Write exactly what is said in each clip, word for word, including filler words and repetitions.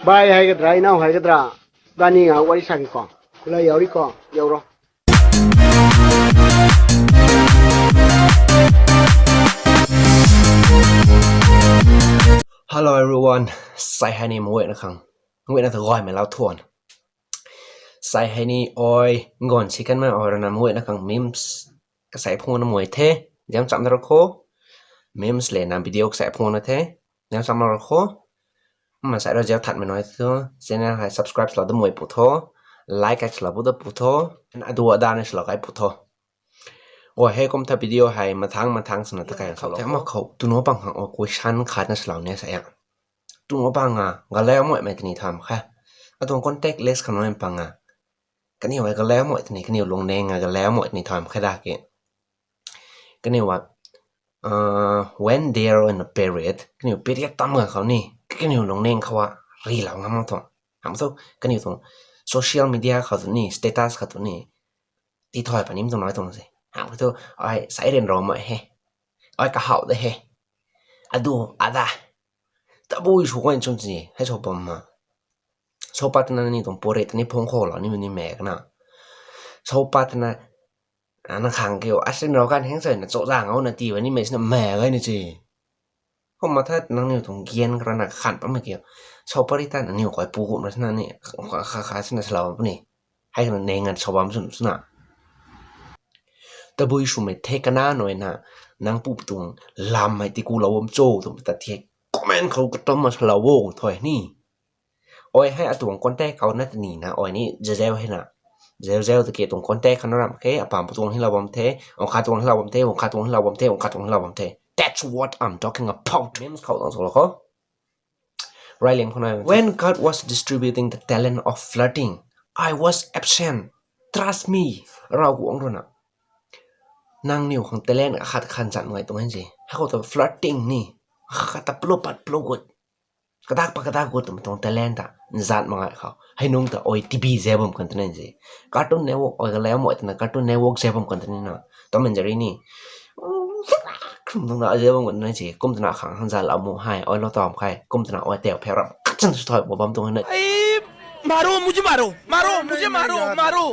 Bai hei kadra, inau hei kadra. Bani nga wari sa ki ko. Kula yau ri ko, yau ro. Hello everyone. Sai hei ni mui na khang. Mui na ta goi me lau thuan. Sai hei ni oi ngon si kan ma oi rana mui na khang memes kasai phung na mui the. Jam cham na ro kho. Memes le na video kasai phung na the. Jam cham na ro kho. Ma sai ro jam that me noi tho. Channel hei subscribe sla da mui pu tho. Like kai sla bu da pu tho. Adu ada ne sla kai pu tho. Oi, hei kum tha video hei mathang mathang swna ta kai khou. Tama khou, tuno pang khang o question khat na swlou ne sa ya. Tuno pang a, galau moi mei tini tham kha. Atuang contact list khang noi pang a. Kaniw hei galau moi tini, kaniw lungning a galau moi tini tham kha da ki. Kaniw a, uh, when they are in a period, kaniw period tam ga khou ni, kaniw lungning khou a, ri lau ngam tuang. Ham tu, kaniw tuang social media khou tu ni, status khou tu ni, ti thoi panim tuang noi tuang se. Ham tu, ai sai rin ro moi he. Ai kahau de he. Adu, ada. Tabui sw kwan chun si, hei sw bam ma. Sw pat na ni tuang pore tani phung khou la ni ni me kana. Sw pat na, a, na khang kiu, asin rau kan heng sai na cho zang au na ti ba ni me sina me gai ni chi. Kum ma that nang niw tuang gian kara na khan pa ma kiu. Sw pari ta na niw koi pu kum ra sina ni, kha, kha, kha sina sla bam ni. Hei kana ne ngan sw bam sun sina. Tabui sw me the kana noi na, nang pu tuang lam hei ti ku lau bam cho tuang ta the. Comment khou katam ma sla wo thoi ni. Oi hei atuang contact kau na tini na, oi ni zazau hei na. Zazau ta ke tuang contact khana ram khe, apam pu tuang hi lau bam the, ong kha tuang hi lau bam the, ong kha tuang hi lau bam the, ong kha tuang hi lau bam the. That's what I'm talking about. Memes khou tuang solo kho. Rai liang khou na. When God was distributing the talent of flirting, I was absent. Trust me. Rau guang ro na. Nang niw khang talent khat khan chan ngai tuang hen si. Hei khou ta flirting ni. Khat ta plo pat plo gut. Kadak pa kadak gut tum tuang talent ta. Zat ma ngai khou. Hei nung ta oi T V zebam kan tunen si. Cartoon Network oi ka leu moi tana Cartoon Network zebam kan tunen na. Tom and Jerry ni. Kum tana zebam kan tunen si. Kum tana khang khang zat lau mu hei. Oi lo tom khai. Kum tana oi teo phe ram. Kachan su thoi bo bam tuang hen na. मारो, मुझे मारो, मारो, मुझे मारो, मारो।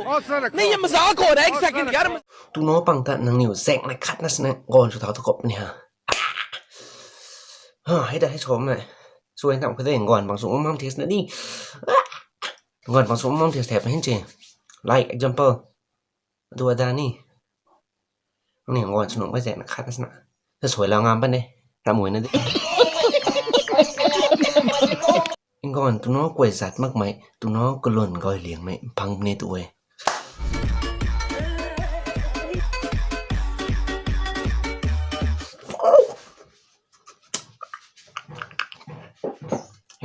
नहीं, ये मजाक हो रहा है, एक सेकंड, यार। Tuno pang ta nang niw zek na khat na sna gon su thau tu kop ni ha. Ha, hei da hei so me. Su hei tam khade ngon bang su mam test na ni. Ngon bang su mam test hep hin chi. Like example. Adu ada ni. Ni ngon su nung bai zek na khat na sna. Sa soi la ngam pa ne. Ram mui na di. Ngon tuno kuai zat mak mei, tuno kalun goi liang mei, pang ne tu e.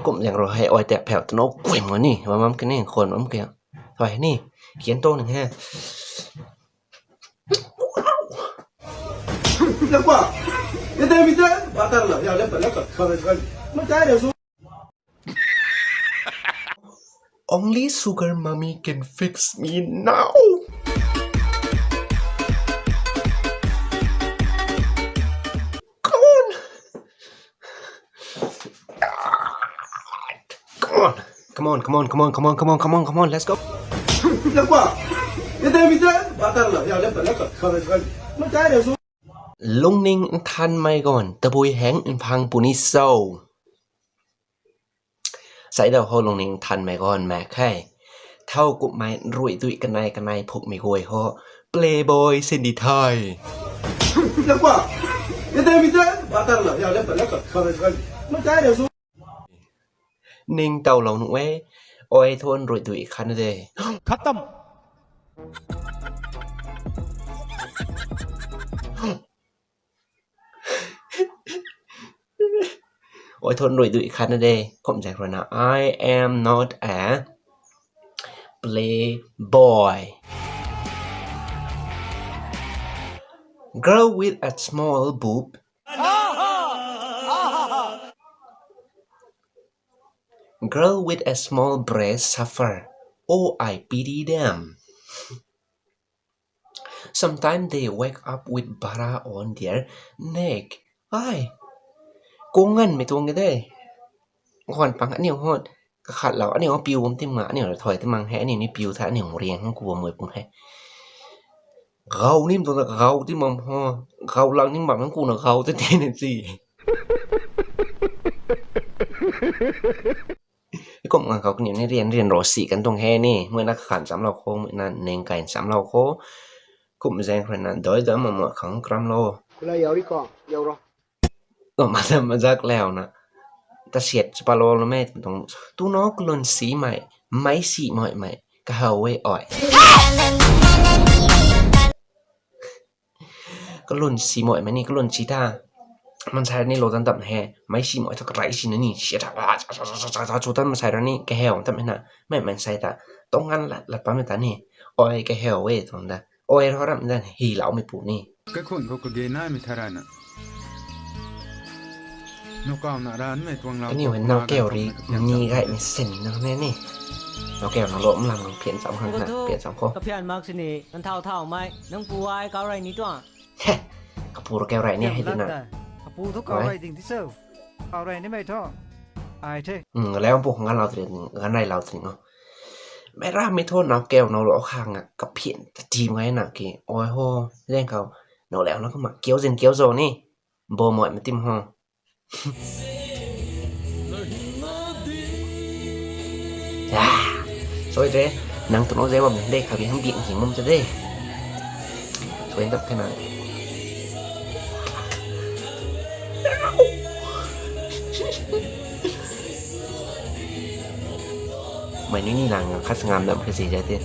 Kum liang ro hei oi tep pheu tuno kuai mo ni, bam bam kini, khon bam kini. Hoi ni, kian to ning he. Lak pa, ye dai mi ta, ba tar la, ya le pa la ka, ka ka. Ma dai le su. Only sugar mommy can fix me now. Come on. Come on. Come on, come on, come on, come on, come on, come on, come on, come on, let's go. Lak pa, ye dai mi ta, ba tar la, ya le pa la ka, ka ka. Ma dai le su. Lungning nthan mei gon, tabui heng nphang puni so. Sai dau ho lungning nthan mei gon mak khe. Thau kup mei nrui dui kanei kanei phuk mei goi ho. Playboy sindi thai. Lak pa, ye dai mi ta, ba tar la, ya le pa la ka, ka ka. Ma dai le su. Ning tau lou nuh e, oi thon rui dui khan de. खत्म। Oi thon rui dui khan de, kum zek rui na, I am not a playboy. Girl with a small boob. Girl with a small breast suffer. Oh, I pity them. Sometimes they wake up with bara on their neck. Ai. Kung ngan mi tuang de. Ngon pang aniu hon. Kakhatlou, aniu piu bam ti ma, aniu la thoi ti mang he, aniu ni piu tha, aniu riang hang ku bam mui pung he. Gau nim tuang na gau ti mam ho, gau lang nim bam hang ku na gau te te ni si. Kum ngang khou kaniw ni rian rian ro si kan tuang he ni, mui na kakhan chamlou kho, mui na neng kai chamlou kho. Kum zaeng khou na doi doi ma ma khang kram lo. Khulai yau ri ko, yau ro. Kum ma ta mazak lau na. Ta siat chapa lo lo me tuang. Tu no kalun si mai, mai si moi mai, kahaw e oi. Kalun si moi mai ni, kalun si ta. Mansei ni lo tan tam he, mai si moi ta karai si na ni, siat ta, chu tan mansei ra ni, kahaw tam he na, mai mansei ta, tong ngan lat lat pam ta ni, oi kahaw e tuang da, oi ro ram dan hi lau mei pu ni. Kaikhun khou kage naimei tha rana. Nokau na ranmei tuang lau. Kaniw hei nau keu ri ni gaymei sin na ne ni. Nau keu na lo mlam nang phian cham khang na, phian cham kho. Kaphian mak sini, nang thau thaumei, nang pu ai kau rei ni tuang. He, kapu ro keu rei ni hei di na. Kapu thu kau rei ding ti cho. Kau rei nimei thu. Ai the. Lau pu ngan lau tring, ngan rei lau tring o. Mei ramei thu nau keu nau lo khang a, kaphian ta tim ngai na ki. Oi ho, zaeng khou. Nau lau na kumna, kiu zin kiu zo ni. Bo moi ma tim ho. Soi te, nang tuno zeu bam de, khabi hang bing hing bam te de. Soi tap khe na. Mei ni ni lang khat ngam dam khe si ja te.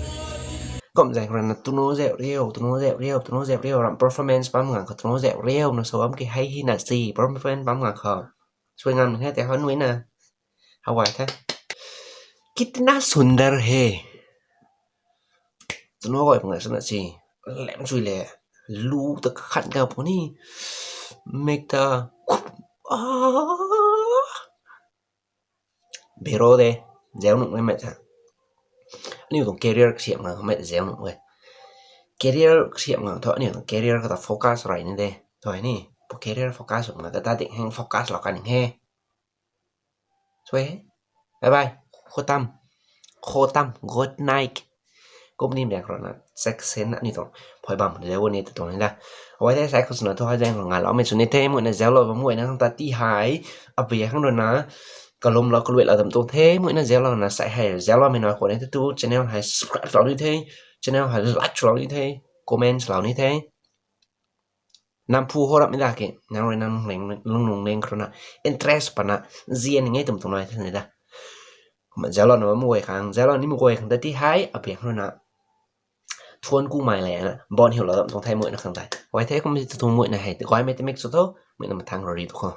Kum zaeng khou na tuno zeu riu, tuno zeu riu, tuno zeu riu, ram performance bam ngang khou tuno zeu riu, na so bam ki hei hi na si, performance bam ngang khou. Sui ngam he te hon nui na. Hawai the. Kitna sundar hai. Tuno gay pang na sana si. Lem sui le. Lu ta khat ga puni. Mek ta. Bero de. Zeu nuh mei mei ta. Aniu tuang career kasiam ngang mei ta zeu nuh e. Career kasiam ngang thu aniu tuang career kata focus rey ni de. Thu ni. Pu career focus ngang kata ding heng focus lou kan he. Sui he. Bye bye. Khotam. Khotam. Good night. Kum ni mei khou na. Section na ni tuang. Phui bam de wo ni tuang ni la. Awai the sai khou suna thu hai zaeng khou ngalou mei suni the, mui na zeu lou bam mui na khang ta ti hai. Abui khang rui na. Kalum lou kaluai lou dam tuang the, mui na zeu lou na sai hai. Zeu lou mei na khou ni tu channel hai subscribe lou ni the. Channel hai like lou ni the. Comments lou ni the. Nam phu ho rap ni da ke, nang rui nang lung lung leng khou na, interest pana, zian ni nge tum tuang nai the ni da. Kumna zeu lou na bam guay khang, zeu lou ni mu guay khang ta ti hai, apiang rui na. Thuan ku mai le na, bon hiu lou dam tuang thei mui na khang tai. Wai the kum si tu tuang mui na hei, ti guay mei ti mik su tho, mui na mathang rui tu kho.